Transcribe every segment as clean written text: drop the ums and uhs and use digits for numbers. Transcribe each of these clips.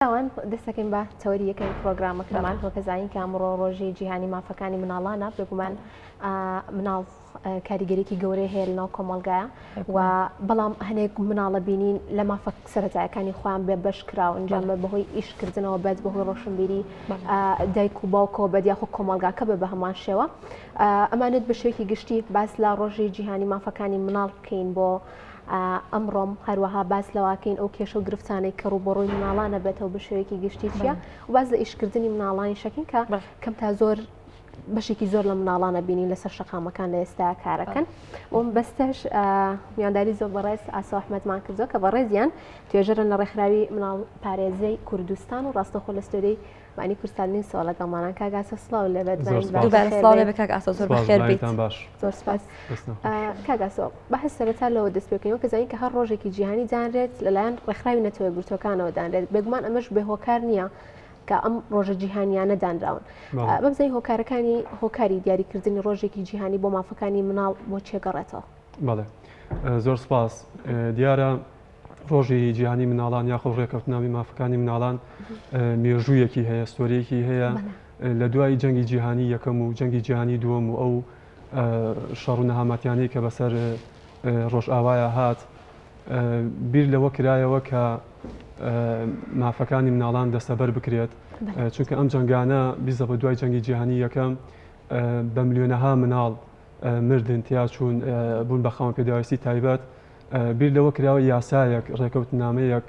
چاوان دەستەکەین بە تەوەری یەکەمی پرۆگرامەکەمان وەکە زانین کە ئەمڕۆ ڕۆژی جیهانی مافەکانی مناڵانە بێگومان مناڵ کاریگەرێکی گەورەی هەیە لەناو کۆمەڵگایە و بەڵام هەنێک مناڵە بینین لە مافە سەرەتایەکانی خۆیان بێ بەش کراون جامە بەهۆی ئیشکردنەوە بێت بەهۆی ڕۆشنبیری دایک و باوکەوە بێت یاخۆ کۆمەڵگاکە بە بە هەمان شێوە ئەمانێت بە شێوەیەکی گشتی باس لە ڕۆژی جیهانی مافەکانی مناڵ بکەین بۆ ئەمڕۆم هەروەها باس لەواکەین ئەو کێشە و گرفتانەی کە ڕووبەڕووی مناڵان ئەبێتەوە بە شێوەیەکی گشتی چییە و باس لە ئیشکردنی مناڵانی شەکین کە کەم تا زۆر بەشێکی زۆر لە مناڵانە بینین لەسەر شەقامەکان لە ئێستا کارەکەن بۆم بەستەش میوانداری زۆر بەڕێز ئاسۆ ئەحمەدمان کردووە کە بەڕێزیان توێژەرن لە ڕێکخراوی مناڵ پارێزەی کوردستان و ڕاستەخۆ لە ستۆدیۆی بانی کوردستان نیوسەوە لەگەڵمانان کاک ئاسۆ سڵاو لێبێت دووبارە سڵاو لێبێت کاک ئاسۆ زۆر بەخێر بیت باش زۆر سپاس کاک ئاسۆ بەحس سەرەتا لەوە دەست پێ بکەین کە زانین کە هەر ڕۆژێکی جیهانی دانرێت لەلایەن ڕێکخراوی نەتەوە یەکگرتووەکانەوە دانرێت بێگومان ئەمەش بێ هۆکار نییە کە ئەم ڕۆژە جیهانیانە دانراون بەمزای هۆکارەکانی هۆکاری دیاریکردنی ڕۆژێکی جیهانی بۆ مافەکانی مناڵ بۆ چێگەڕێتەوە بەڵێ زۆر سپاس دیارە ڕۆژی جیهانی مناڵان یاخود ڕێکەوتنامی مافەکانی مناڵان مێژوویەکی هەیە ستۆریەکی هەیە لە دوای جەنگی جیهانی یەکەم و جەنگی جیهانی دووەم و ئەو شەڕ و نەهامەتیانەی کە بەسەر ڕۆژئاوایە هات بیر لەوە کرایەوە کە مافەکانی مناڵان دەستەبەر بکرێت چونکە ئەم جەنگانە بیزە بە دوای جەنگی جیهانی یەکەم بە ملیۆنەها مناڵ مردن تیاچوون بوون بە خاوەن پێداویستی تایبەت بیر لەوە کراوە یاسایەک، ڕێکەوتنامەیەک،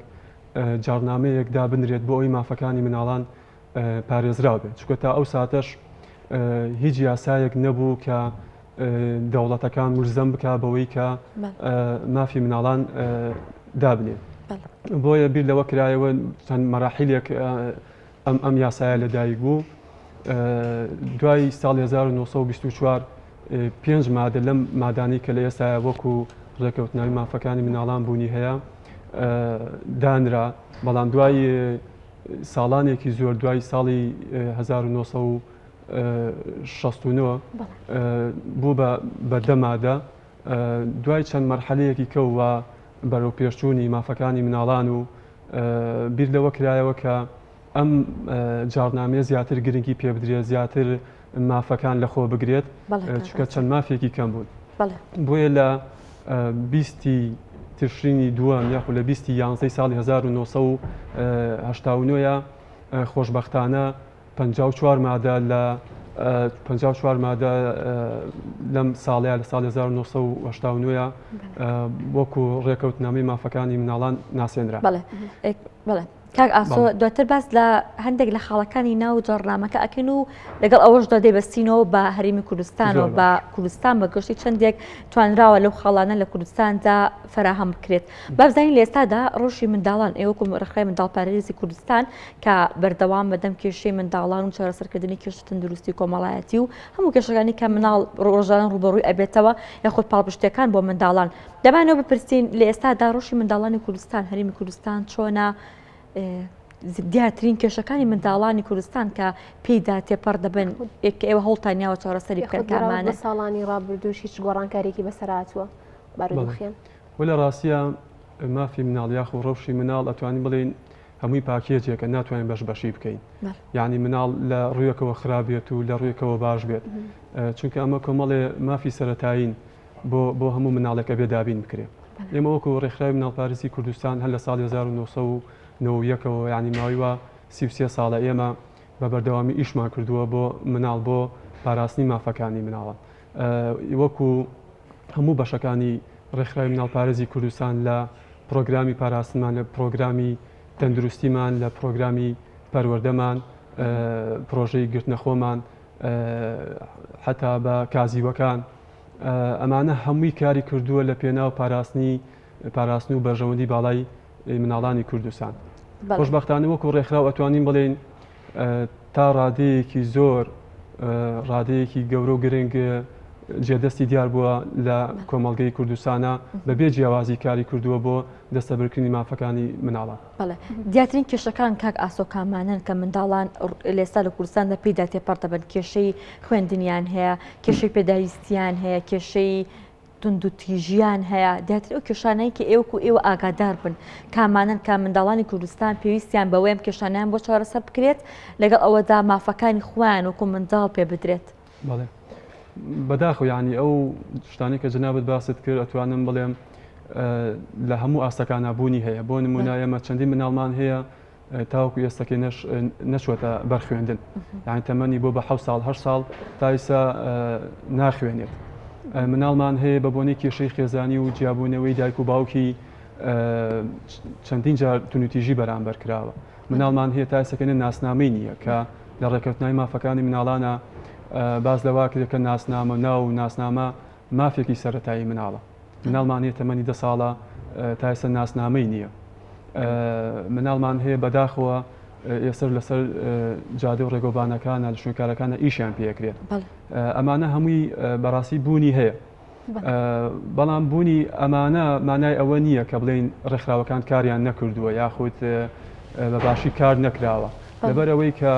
جاڕنامەیەک دابنرێت بۆ ئەوەی مافەکانی مناڵان پارێزراو بێت، چونکە تا ئەو ساتەش هیچ یاسایەک نەبوو کە دەوڵەتەکان مولزەم بکا بەوەی کە مافی مناڵان دابنێن. بۆیە بیر لەوە کرایەوە چەند مەراحیلێک ئەم ئەم یاسایە لەدایک بوو دوای ساڵی 1924 پێنج مادە لەم مادانەی کە لە ئێستایا وەکو ڕێکەوتناوی مافەکانی مناڵان بوونی هەیە دانرا بەڵام دوای ساڵانێکی زۆر دوای ساڵی 1969 بوو بە بە دە مادە دوای چەند مەرحەلەیەکی کەو و بەرەو پێشچوونی مافەکانی مناڵان و بیر لەوە کرایەوە کە ئەم جاڕنامەیە زیاتر گرنگی پێ بدرێت، زیاتر مافەکان لەخۆ بگرێت، چونکە چەند مافێکی کەم بوون. بۆیە لە بیستی تشرینی دووەم یاخود لە بیستی یانزەی ساڵی 1989 خۆشبەختانە 54 مادە لە 54 مادە لەم ساڵەیە لە ساڵی 1989 وەکو ڕێکەوتنامەی مافەکانی مناڵان ناسێنرا. بەڵێ. کاک ئاسۆ دواتر باس لە هەندێک لە خاڵەکانی ناو جۆڕنامەکە ئەکەین و لەگەڵ ئەوەشدا دەیبەستینەوە بە هەرێمی کوردستان و بە کوردستان بە گشتی چەندێک توانراوە لەو خاڵانە لە کوردستاندا فراهەم بکرێت بابزانین لە ئێستادا ڕۆژی منداڵان ئێوەکو ڕێکخراوی منداڵپارێزی کوردستان کە بەردەوام بەدەم کێشەی منداڵان و چارەسەرکردنی کێشە تەندروستی کۆمەڵایەتی و هەموو کێشەکانی کە مناڵ ڕۆژانە ڕووبەڕووی ئەبێتەوە یاخود پاڵپشتیەکان بۆ منداڵان دەمانەوە بپرسین لە ئێستادا ڕەوشی منداڵانی کوردستان هەرێمی کوردستان چۆنە دیارترین کێشەکانی منداڵانی کوردستان کە پێیدا تێپەڕ دەبن کە ئێوە هەوڵتان یاوە چارەسەری بکەن کامانە ساڵانی ڕابردووش هیچ گۆڕانکاریکی بەسەرهاتووە بارودۆخیان و لە ڕاستیە مافی مناڵ یاخو ڕەوشی مناڵ ئەتوانین بڵێین هەمووی پاکێجێکە ناتوانین بەش بەشی بکەین یعنی مناڵ لە ڕوویەکەوە خراپ بێت و لە ڕوویەکەوە باش بێت چونکە ئەمە کۆمەڵێ مافی سەتایین بۆ بۆ هەموو مناڵێک ئەبێ دابین بکرێ. ئێمە وەکو ڕێکخراوی مناڵپارێزی کوردستان هەر لە ساڵی 1991 ەوە یانی ماوەی وا 33 ساڵە ئێمە بە بەردەوامی ئیشمان کردووە بۆ مناڵ بۆ پاراستنی مافەکانی مناڵان وەکو هەموو بەشەکانی ڕێکخراوی مناڵپارێزی کوردستان لە پرۆگرامی پاراستنمان لە پرۆگرامی تەندروستیمان لە پرۆگرامی پەروەردەمان پرۆژەی گرتنەخۆمان حتا بە کازیوەکان ئەمانە هەمووی کاری کردووە لە پێناو پاراستنی پاراستن و بەرژەوەندی باڵای مناڵانی کوردستان. خۆشبەختانە وەکو ڕێکخراو ئەتوانین بڵێین تا ڕادەیەکی زۆر ڕادەیەکی گەورە و گرنگ جێدەستی دیار بووە لە کۆمەڵگەی کوردستانە بەبێ جیاوازی کاری کردووە بۆ دەستەبەرکردنی مافەکانی مناڵان. بەڵێ دیارترین کێشەکان کاک ئاسۆ کامانەن کە منداڵان لێستا لە کوردستاندا پێیدا تێپەڕ دەبن کێشەی خوێندنیان هەیە کێشەی پێداویستیان هەیە کێشەی توندوتیژیان هەیە، دیارترین ئەو کێشانەی کە ئێوە وەکو ئێوە ئاگادار بن کامانەن کە منداڵانی کوردستان پێویستیان بەوەیە ئەم کێشانەیان بۆ چارەسەر بکرێت لەگەڵ ئەوەدا مافەکانی خۆیان وەکو منداڵ پێ بدرێت؟ بەڵێ بەداخەوە یعنی ئەو شتانەی کە جەنابت باست کرد ئەتوانم بڵێم لە هەموو ئاستەکانە بوونی هەیە بۆ نمونە ئێمە چەندین مناڵمان هەیە تاوەکو ئێستەکەی نەش نەچوەتە بەر خوێندن یعنی تەمەنی بۆ بە حە ساڵ هە ساڵ تا ئیسا ناخوێنێت مناڵمان هەیە بە بۆنەی کێشەی خێزانی و جیابوونەوەی دایک و باوکی چەندین جار تونوتیژی بەرامبەر کراوە مناڵمان هەیە تا ئێستەکەی ناسنامەی نییە کە لە ڕێکەوتنای مافەکانی مناڵانە باس لەوا کرێت کە ناسنامە ناو و ناسنامە مافێکی سەتایی مناڵە مناڵمان هەیە تەمەنی دە ساڵە تا ئێستا ناسنامەی نییە مناڵمان هەیە بەداخەوە ئێسەر لەسەر جادە و ڕێگۆبانەکانە لە شوێنکارەکانە ئیشیان پێکرێت ئەمانە هەمووی بەڕاستی بوونی هەیە بەڵام بوونی ئەمانە مانای ئەوە نییە کە بڵین ڕێکخراوەکان کاریان نەکردووە یاخود بە باشی کار نەکراوە لەبەر ئەوەی کە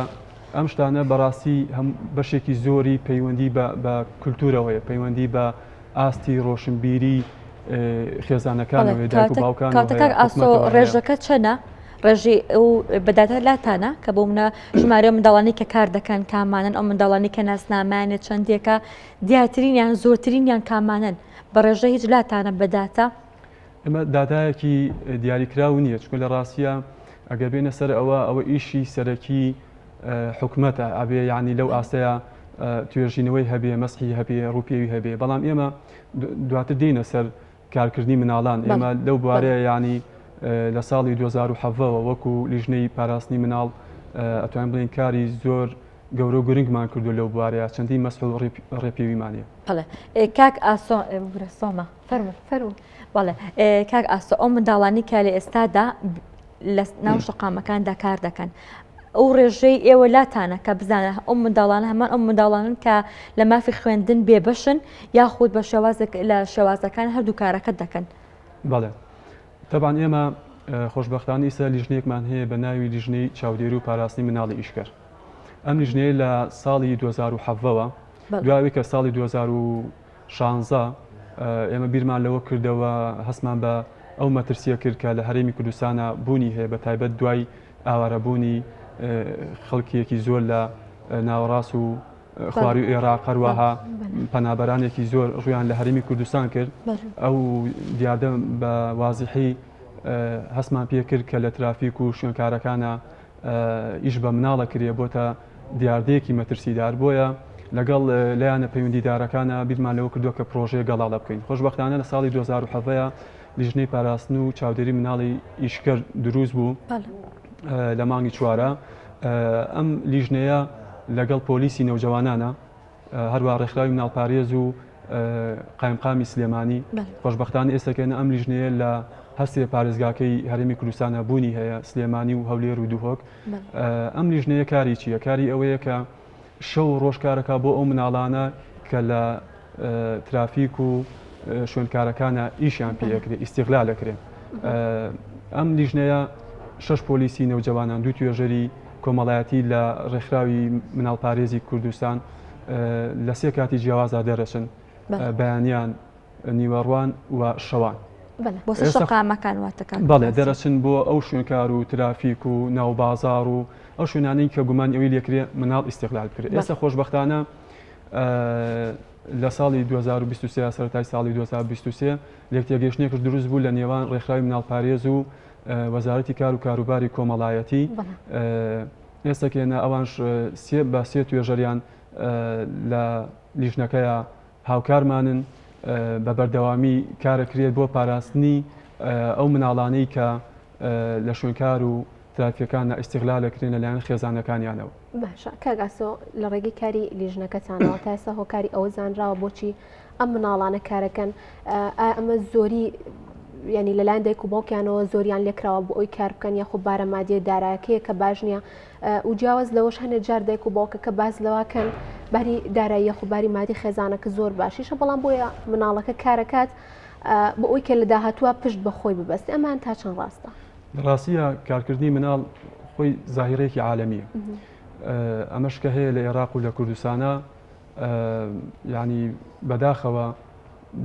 ئەم شتانە بەڕاستی هەم بەشێکی زۆری پەیوەندی بە کولتورەوەیە پەیوەندی بە ئاستی ڕۆشنبیری خێزانەکانەوەی دایک و باوکان کاتەکە ئاسۆ ڕێژەکە چەنە؟ ڕێژەی ئەو بەداتا لاتانە کە بۆ منە ژمارە منداڵانی کە کار دەکەن کامانن ئەو منداڵانی کە ناسنامانێت چەندێکە دیارترینیان زۆرترینیان کامانن بە ڕێژە هیچ لاتانە بە داتا؟ ئێمە داتایەکی دیاریکراو نییە چونکە لە ڕاستیە ئەگەر بێنە سەر ئەوە ئەوە ئیشی سەرەکی حکومەتە ئەبێ یعنی لەو ئاستەیە توێژینەوەی هەبێ مەسحی هەبێ ڕووپێوی هەبێ بەڵام ئێمە دواتر دێینە سەر کارکردنی مناڵان ئێمە لەو بوارەیە یعنی لە ساڵی 2017ەوە وەکو لیژنەی پاراستنی مناڵ ئەتوانین بڵێین کاری زۆر گەورە و گرنگمان کردو لەو بوارەیە چەندین مەسح و ڕێپێویمان هەیە. بەڵێ کاک ئاسۆ ببورە سۆما فەرموو فەرموو بەڵێ کاک ئاسۆ ئەو منداڵانی کە لە ئێستادا لە ناو شەقامەکاندا کار دەکەن ئەو ڕێژەی ئێوە لاتانە کە بزانە ئەو منداڵانە هەمان ئەو منداڵانن کە لە مافی خوێندن بێبەشن یاخود بە شێوازێک لە شێوازەکان هەردوو کارەکە دەکەن. بەڵێ تەبعەن ئێمە خۆشبەختانە ئیستا لیژنەیەکمان هەیە بە ناوی لیژنەی چاودێری و پاراستنی مناڵی ئیشکەر ئەم لیژنەیە لە ساڵی 2017 وە دوای کە ساڵی 2016 ئێمە بیرمان لەوە کردەوە هەستمان بە ئەو مەترسیە کرد کە لە هەرێمی کوردستانە بوونی هەیە بە تایبەت دوای ئاوارەبوونی خەڵکیەکی زۆر لە ناوەڕاست و خواروی عێراق هەروەها پەنابەرانێکی زۆر ڕویان لە هەرێمی کوردستان کرد ئەو دیاردە بە وازیحی هەستمان پێ کرد کە لە ترافیک و شوێنکارەکانە ئیش بە مناڵە کرێ بۆتە دیاردەیەکی مەترسیدار بۆیە لەگەڵ لایەنە پەیوەندیدارەکانە بیرمان لەوە کردووە کە پرۆژەیە گەڵاڵە بکەین خۆشببختانە لە ساڵی 2017 لیژنەی پاراستن و چاودێری مناڵی ئیشکەر دروست بوو لە مانگی چوارە ئەم لیژنەیە لەگەڵ پۆلیسی نەوجەوانانە هەروە ڕێکخراوی مناڵپارێز و قایمقامی سلێمانی خۆشببختان ئێستاکەێنە ئەم لیژنەیە لە هەرسێ پارێزگاکەی هەرێمی کوردستانە بوونی هەیە سلێمانی و هەولێر و دهۆک ئەم لیژنەیە کاری چییە کاری ئەوەیە کە شەو ڕۆژ کارەکە بۆ ئەو مناڵانە کە لە ترافیک و شوێنکارەکانە ئیشیان پێ ئەکرێ ئیسیغلال ئەکرێن ئەم لیژنەیە شەش پۆلیسی نەوجەوانان دوو توێژەری کۆمەڵایەتی لە ڕێکخراوی مناڵپارێزی کوردستان لە سێ کاتی جیاوازدا دەرەچن بەیانیان نیوەڕوان و شەوان بۆ شەقامەکان واتەکان بەڵێ دەرەچن بۆ ئەو شوێنکار و ترافیک و ناوبازار و ئەو شوێنانەی کە گومانی ئەوی لێکرێ مناڵ ئیسیغلال بکرێت ئێستا خۆشببختانە لە ساڵی 2023 سەرەتای ساڵی 2023 لێکتێگەیشتنێکش دروست بوو لە نێوان ڕێکخراوی مناڵپارێز و وەزارەتی کار و کاروباری کۆمەڵایەتی ئێستا کێنە ئەوانش سێ بە سێ توێژەریان لە لیژنەکەیە هاوکارمانن بە بەردەوامی کارەکرێت بۆ پاراستنی ئەو مناڵانەی کە لە شوێنکار و ترافیکەکانە ئیسیغلال دەکرێن لەلایەن خێزانەکانیانەوە. باشە کاک ئاسۆ لە ڕێگەی کاری لیژنەکەتانەوە تا ئێستا هۆکاری ئەوە زانراوە بۆچی ئەم مناڵانە کارەکەن ئایا ئەمە زۆری ینی لەلایەن دایک و باوکیانەوە زۆریان لێکراوە بۆ ئەوی کار بکەن یاخۆ بارە مادیە دارایەکەیە کە باش نییە و جیاواز لەوەش هەنێ جار دایک و باوکەکە باس لەوەکەن باری دارایی یاخۆ باری مادی خێزانەکە زۆر باشیشە بەڵام بۆیە مناڵەکە کارەکات بۆ ئەوی کە لە داهاتووە پشت بە خۆی ببەست ئەمان تا چەند ڕاستە؟ لە ڕاستیە کارکردنی مناڵ خۆی زاهیرەیەکی عالەمیە ئەمەش کە هەیە لە عێراق و لە کوردستانە ینی بەداخەوە.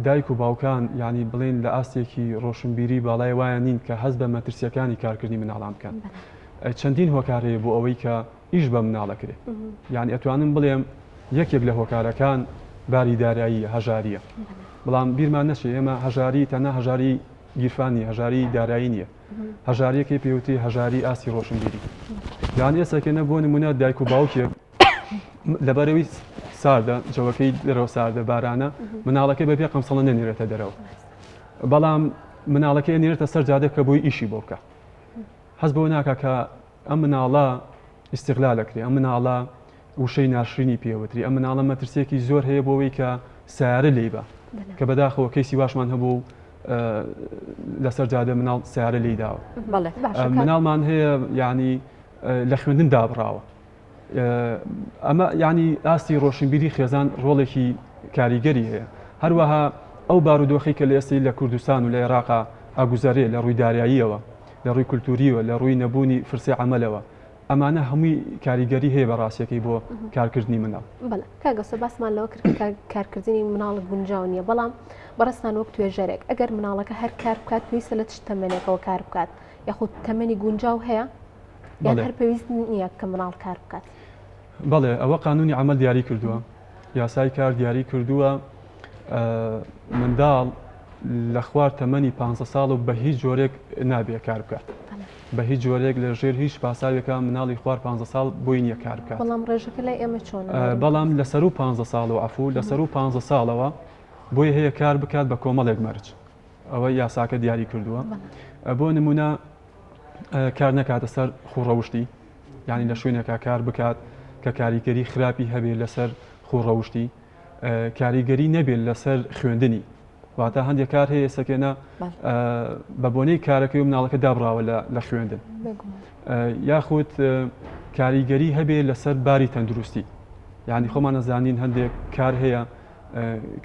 دایک و باوکان یانی بڵێن لە ئاستێکی ڕۆشنبیری باڵای وایان نین کە هەست بە مەترسیەکانی کارکردنی مناڵان بکەن. چەندین هۆکار هەیە بۆ ئەوەی کە ئیش بە مناڵ ئەکرێ. یانی ئەتوانم بڵێم یەکێک لە هۆکارەکان باری داراییە، هەژارییە. بەڵام بیرمان نەچێ ئێمە هەژاری تەنها هەژاری گیرفان نییە، هەژاری دارایی نییە. هەژاریەکەی پێوتری هەژاری ئاستی ڕۆشنبیری. یان ئێستا کە بۆ نمونە دایک و باوکێک لەبەرەوەی ساردە جەوەکەی دەرەوە ساردە بارانە مناڵەکەی بەبێ قەمسەڵە نەنێرێتە دەرەوە بەڵام مناڵەکەی نێرێتە سەر جادە کە بۆی ئیشی بۆ بکە هەست بۆ ناکە کە ئەم مناڵە ئیسیغلا دەکرێ ئەم مناڵە وشەی ناشرینی پێوتری ئەم مناڵە مەترسیەکی زۆر هەیە بۆەوەی کە سیارە لی بە کە بەداخەوە کەیسی واشمان هەبوو لەسەر جادە مناڵ سیارە لی داوە مناڵمان هەیە یعنی لە خوێندن دابڕاوە ئەمە یانی ئاستی ڕۆشنبیری خێزان ڕۆڵێکی کاریگەری هەیە هەروەها ئەو بارودۆخی کە لە ئێستی لە کوردستان و لە عێراقا ئەگوزەرێ لە ڕووی داراییەوە لە ڕووی کولتوریەوە لە ڕووی نەبوونی فرسی عملەوە ئەمانە هەمووی کاریگەری هەیە بە ڕاستیەکەی بۆ کارکردنی مناڵ. بەڵێ کاک ئاسۆ باسمان لەوە کرد کە کارکردنی مناڵ گونجاو نییە بەڵام بەڕێزتان وەک توێژەرێک ئەگەر مناڵەکە هەر کار بکات پێویستە لە چ تەمەنێکەوە کار بکات یاخود تەمەنی گونجاو هەیە؟ یان هەر پێویست نییە کە مناڵ کار بکات؟ بەڵێ ئەوە قانونی عمل دیاری کردووە یاسای کار دیاری کردووە منداڵ لە خوار تەمەنی پ ساڵ و بە هیچ جۆرێک نابێ کار بکات بە هیچ جۆرێک لە ژێر هیچ پاساوێکە مناڵی خوار پ ساڵ بۆی نییە کار بکات بەڵام ڕێژەکە لای ئێمە چۆن بەڵام لە سەرو پ ساڵ و عفو لە سەرو پ ساڵەوە بۆی هەیە کار بکات بە کۆمەڵێک مەرج ئەوە یاساکە دیاری کردووە بۆ نمونە کار نەکاتە سەر خوڕەوشتی یعنی لە شوێنێکا کار بکات کە کاریگەری خراپی هەبێت لەسەر خوڕەوشتی کاریگەری نەبێت لەسەر خوێندنی واتە هەندێک کار هەیە سەکێنە بە بۆنەی کارەکەی و مناڵەکە دابراوە لە خوێندن یاخود کاریگەری هەبێت لەسەر باری تەندروستی یعنی خۆمان نەزانین هەندێک کار هەیە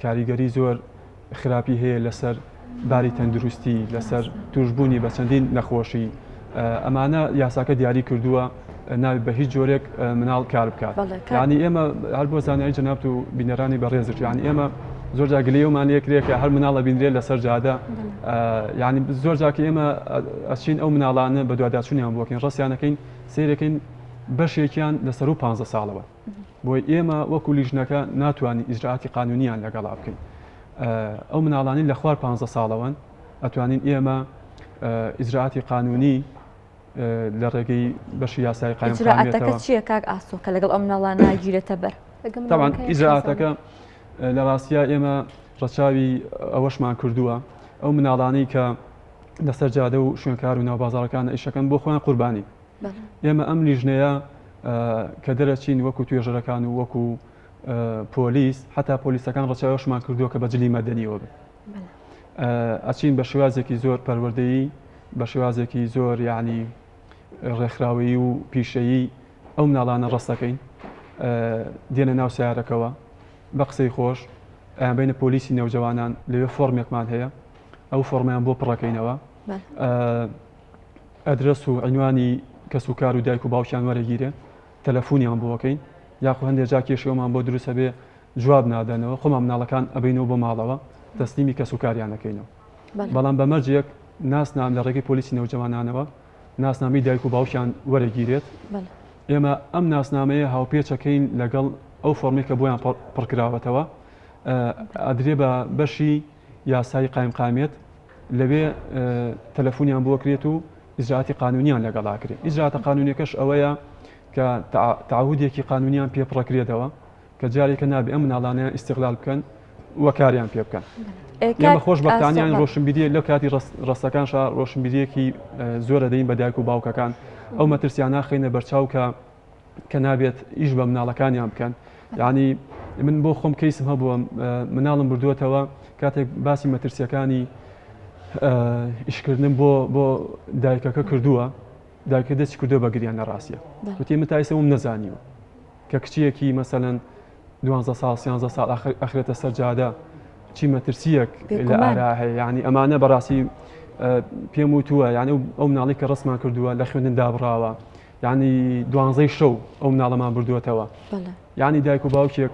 کاریگەری زۆر خراپی هەیە لەسەر باری تەندروستی لەسەر توشببوونی بە چەندین نەخۆشی ئەمانە یاساکە دیاری کردووە ناوی بە هیچ جۆرێک مناڵ کار بکات ینی ئێمە هەر بۆ زانایی جەنابت و بینەرانی بەڕێزش ینی ئێمە زۆر جا گلەیەومان لێکرێت کە هەر مناڵە بینرێت لەسەر جادە ینی زۆر جاکە ئێمە ئەچین ئەو مناڵانە بە دواداچوونیان بۆکەین ڕستیانەکەین سیرەکەین بەشێکیان لەسەر و 15 ساڵەوە بۆیە ئێمە وەکو لیژنەکە ناتوانین ئیجرائاتی قانونیان لەگەڵا بکەین ئەو مناڵانی لە خوار 15 ساڵەوەن ئەتوانین ئێمە ئیجرائاتی قانونی لە ڕێگەی بەشی یاسای قایمقامیەتەوە چییە کاک ئاسۆ کە لەگەڵ ئەو مناڵانە ناگیرێتە بەر طبعا ئیجرائاتەکە لە ڕاستیا ئێمە ڕەچاوی ئەوەشمان کردووە ئەو مناڵانەی کە لەسەر جادە و شوێنکار و ناوبازاڕەکان ئیشەکەن بۆ خۆیان قوربانی ئێمە ئەم لیژنەیە کە دەرەچین وەکو توێژەرەکان و وەکو پۆلیس حتا پۆلیسەکان ڕەچاوشمان کردووە کە بە جلی مەدەنیەوە بن ئەچین بە شێوازێکی زۆر پەروەردەیی بە شێوازێکی زۆر یعنی ڕێکخراوەیی و پیشەیی ئەو مناڵانە ڕستەکەین دێنە ناو سیارەکەوە بە قسەی خۆش ئەیانبەینە پۆلیسی نەوجەوانان لەوێ فۆرمێکمان هەیە ئەو فۆرمیان بۆ پڕەکەینەوە ئەدرەس و عینوانی کەس و کار و دایک و باوکیان وەرەگیرێ تەلەفونیان بۆ ئەکەین یاخو هەندێ جا کێشەوەمان بۆ دروست هەبێ جواب نادەنەوە خۆمان مناڵەکان ئەبەینەوە بۆ ماڵەوە تەسلیمی کەس و کاریان ئەکەینەوە بەڵام بە مەرجێک ناسنام لە ڕێگەی پۆلیسی نەوجەوانانەوە ناسنامەی دایک و باوکیان وەرەگیرێت ئێمە ئەم ناسنامەیە هاوپێچەکەین لەگەڵ ئەو فۆرمێک کە بۆیان پڕکراوەتەوە ئەدرێ بە بەشی یاسایی قایمقامیەت لەوێ تەلەفونیان بۆ کرێت و ئیجرائاتی قانونیان لەگەڵا کرێت ئیجرائاتە قانونیەکەش ئەوەیە کە تعهودێکی قانونیان پێ پڕەکرێتەوە کە جارێکە نابێ ئەم مناڵانیان ئیستغلال بکەن و کاریان پێ بکەن ئێمە خۆشبەختانیان ڕۆشنبیری لە کاتی ڕستەکان شا ڕۆشنبیریەکی زۆرە دەین بە دایک و باوکەکان ئەو مەترسیان ناخینە بەرچاو کە کە نابێت ئیش بە مناڵەکانیان بکەن یعنی من بۆ خۆم کەیسم هەبووە مناڵم بردووەتەوە کاتێک باسی مەترسیەکانی ئیشکردن بۆ بۆ دایکەکە کردووە دایکە دەستی کردو بە گریان لە ڕاستە وتی من تا ئیسە وم نەزانیوە کە کچیەکی مەسەلەن دوانزە ساڵ سیانزە ساڵ ئەخرێتە سەر جادە چی مەترسیەک لە ئارا هەیە یعنی ئەمانە بەڕاستی پێم وتووە یعنی ئەو مناڵی کە ڕسمان کردووە لە خوێندن دابڕاوە یانی دوانزەی شەو ئەو مناڵەمان بردووەتەوە یانی دایک و باوکێک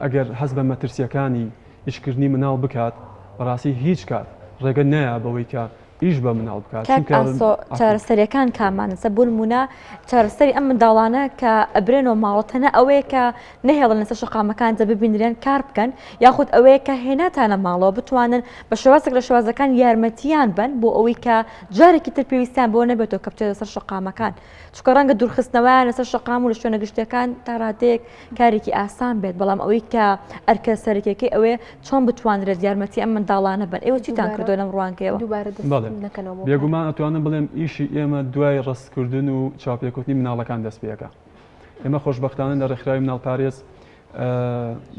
ئەگەر هەست بە مەترسیەکانی ئیشکردنی مناڵ بکات بەڕاستی هیچ کات ڕێگە نایە بەوەی کە ئیش بە مناڵ بکات کاک چونکە ئاسۆ عەفوو. چارەسەریەکان کامانە سە بۆ نمونە چارەسەری ئەم منداڵانە کە ئەبرێنەوە ماڵەوە تەنها ئەوەیە کە نەهێڵن لەسەر شەقامەکان جە ببینرێن کار بکەن یاخود ئەوەیە کە هێناتانە ماڵەوە بتوانن بە شێوازێک لە شێوازەکان یارمەتیان بەن بۆ ئەوەی کە جارێکی تر پێویستیان بەوە نەبێتەوە کە بچێتە سەر شەقامەکان چونکە ڕەنگە دوورخستنەوەیان لەسەر شەقام و لە شوێنە گشتیەکان تا ڕادەیەک کارێکی ئاسان بێت بەڵام ئەوەی کە ئەرکە سەرەکیەکەی ئەوەیە چۆن بتوانرێت یارمەتی ئەم منداڵانە بن ئێوە چیتان کردووە لەم ڕوانگەیەوە؟ دووبارە دەست بەڵێ نەکەنەوە بۆ کار. بێگومان ئەتوانم بڵێم ئیشی ئێمە دوای ڕەستکردن و چاوپێکەوتنی مناڵەکان دەست پێ ئەکا. ئێمە خۆشبەختانە لە ڕێکخراوی مناڵپارێز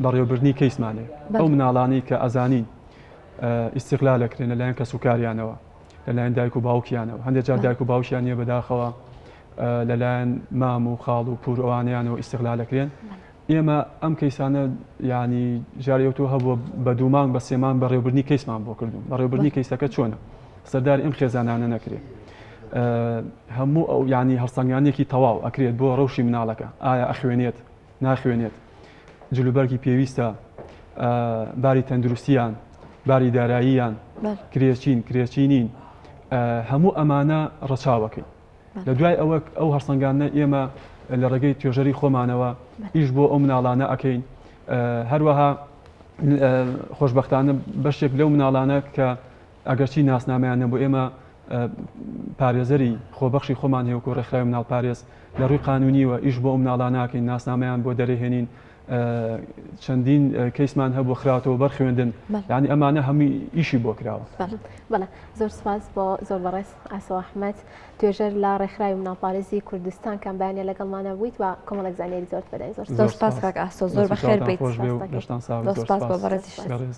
بەڕێوەبردنی کەیسمان هەیە. ئەو مناڵانەی کە ئەزانین ئیستیغلال ئەکرێن لەلایەن کەسوکاریانەوە، لەلایەن دایک و باوکیانەوە، هەندێک جار دایک و باوکیان نییە بەداخەوە لەلایەن مام و خاڵ و پور ئەوانەیانەوە ئیستیغلال ئەکرێن. ئێمە ئەم کەیسانە یانی جاری ئەوتۆ هەبووە بە دوو مانگ بە سێ مانگ بەڕێوەبردنی کەیسمان بۆ کردوون. بەڕێوەبردنی کەیسەکە چۆنە؟ سەرداری ئەم خێزانانە نەکرێت. هەموو ئەو یانی هەڵسەنگاندنێکی تەواو ئەکرێت بۆ ڕەوشی مناڵەکە ئایا ئەخوێنێت ناخوێنێت جلوبەرگی پێویستە باری تەندروستیان باری داراییان کرێچین کرێچی نین هەموو ئەمانە ڕەچاوەکەین لە دوای ئەوە ئەو هەڵسەنگاندنە ئێمە لە ڕێگەی توێژەری خۆمانەوە ئیش بۆ ئەو مناڵانە ئەکەین هەروەها خۆشببختانە بەشێک لەو مناڵانە کە ئەگەرچی ناسنامەیان نەبوو ئێمە پارێزەری خۆبەخشی خۆمان هەیە وەکو ڕێکخراوی مناڵپارێز لە ڕووی قانونیوە ئیش بۆ ئەو مناڵانە ئەکەین ناسنامەیان بۆ دەرەهێنین چەندین کەیسمان هەبوو خراوەتەوە بەر خوێندن یعنی ئەمانە هەمووی ئیشی بۆ کراوە. بەڵێ زۆر سپاس بۆ زۆر بەڕێز ئاسۆ ئەحمەد توێژەر لە ڕێکخراوی مناڵپارێزی کوردستان کام بەیانە لەگەڵمانە بوویت و کۆمەڵێک زانیاری زۆرت پێداین زۆر زۆر سپاس کاک ئاسۆ زۆر بەخێر بێیت خۆش بێ و لەشتان ساغ زۆر سپاس بۆ بەڕێزیشت. بەڕێزم.